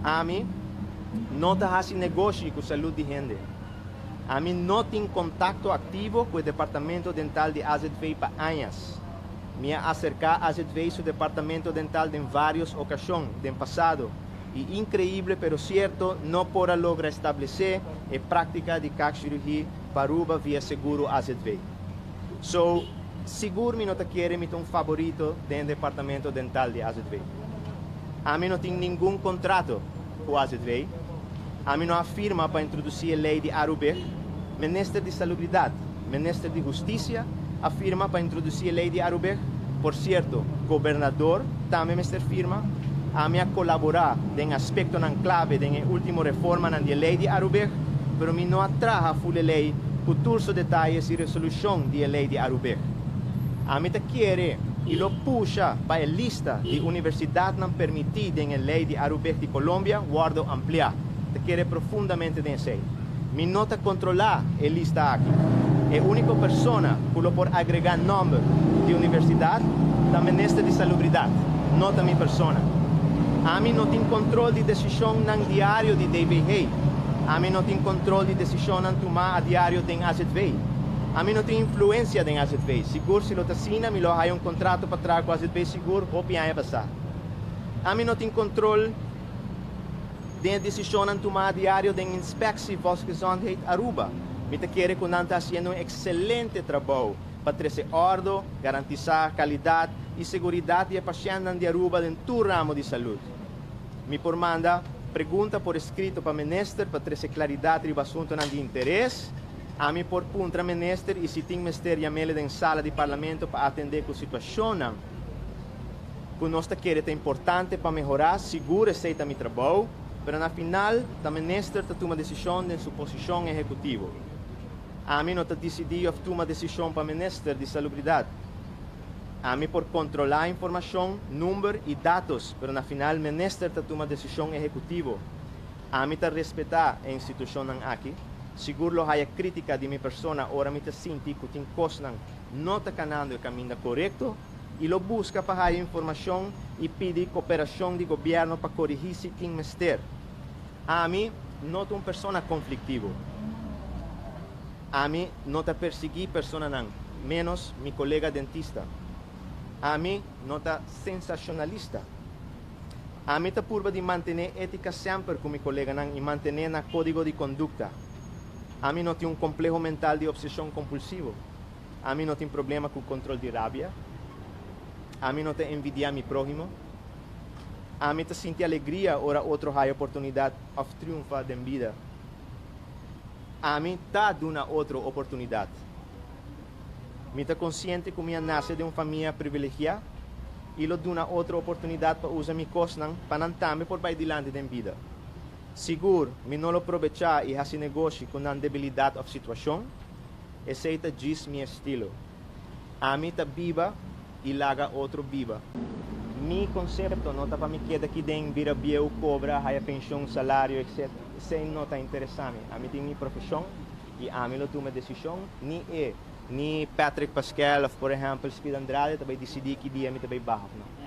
Ami no ta haci negoshi cu salud di hende. Ami no tin contacto activo cu e departamento dental di AZV pa añas. Mi a acerca AZV su departamento dental den varios ocasion den pasado y increible pero cierto no por a logra establece e practica di kaakchirurgie pa Aruba via seguro AZV. So, sigur mi no ta kere mi ta un favorito den departamento dental di AZV. Ami no tin ningun contrato cu AZV. Ami no a firma pa introduci e ley di Arubig. Minister di Salubridad, Minister di Husticia a firma pa introduci e ley di Arubig. Por cierto, gobernador tambe mester firma. Ami a colabora den aspectonan clave den e ultimo reformanan di e ley di Arubig, pero mi no a traha full e ley cu tur su detayes y resolucion di e ley di Arubig. Ami ta kere y lo pusha pa e lista di universidadnan permiti den e ley di Arubig di Colombia wordo amplia. Ta kere profundamente den esey. Mi no ta controla e lista aki. E unico persona cu lo por agrega nomber di universidad ta Minister di Salubridad, no ta mi persona. Ami no tin control di decisionnan diario di DVG. Ami no tin control di decisionnan tuma a diario den AZV. Ami no tin influencia den AZV. Sigur si lo ta asina, mi lo haya un contrato pa traha cu AZV sigur hopi aña pasa. Ami no tin control den e decisionnan tuma a diario den Inspectie Volksgezondheid Aruba. Mi ta kere cu nan ta haciendo un excelente trabou pa trece ordo, garantisa calidad y seguridad di e pashentnan di Aruba den tur ramo di salud. Mi por manda pregunta por escrito pa minister pa trece claridad riba asuntonan di interes. Ami por puntra minister y si tin mester yam'ele den sala di parlamento pa atende cu situacionnan cu nos ta kere ta importante pa mehora, sigur esey ta mi trabou, pero na final ta minister ta tuma decision den su posicion ehecutivo. Ami no ta dicidi of tuma decision pa minister di Salubridad. Ami por controla informacion, number y datos, pero na final minister ta tuma decision ehecutivo. Ami ta respeta e institucionnan aki. Sigur lo haya critica di mi persona ora mi ta sinti cu tin cosnan no ta canando e caminda corecto y lo busca pa haya informacion y pidi cooperacion di gobierno pa corigi si tin mester. Ami no ta un persona conflictivo. Ami no ta persigui personanan, menos mi colega dentista. Ami no ta sensacionalista. Ami ta purba di mantene etica semper cu mi coleganan y mantene na codigo di conducta. Ami no tin un compleho mental di obsesion compulsivo. Ami no tin problema cu control di rabia. Ami no ta envidia mi prohimo. Ami ta sinti alegria ora otro haya oportunidad of triunfa den bida. Ami ta duna otro oportunidad. Mi ta consciente cu mi a nace den un famia privilegia y lo duna otro oportunidad pa usa mi cosnan pa nan tambe por bay dilanti den bida. Sigur, mi no lo probecha y haci negoshi cu nan debilidad of situacion. Esey ta djis mi estilo. Ami ta biba y laga otro biba. Mi concepto no ta pa mi keda aki den bira bieu, cobra, haya pension, salario, etc. Esey no ta interesa mi. Ami tin mi profesion y ami lo tuma decision. Ni e, ni Patrick Pascal of por ehempel Speed Andrade ta bay dicidi ki dia mi ta bay baha of no.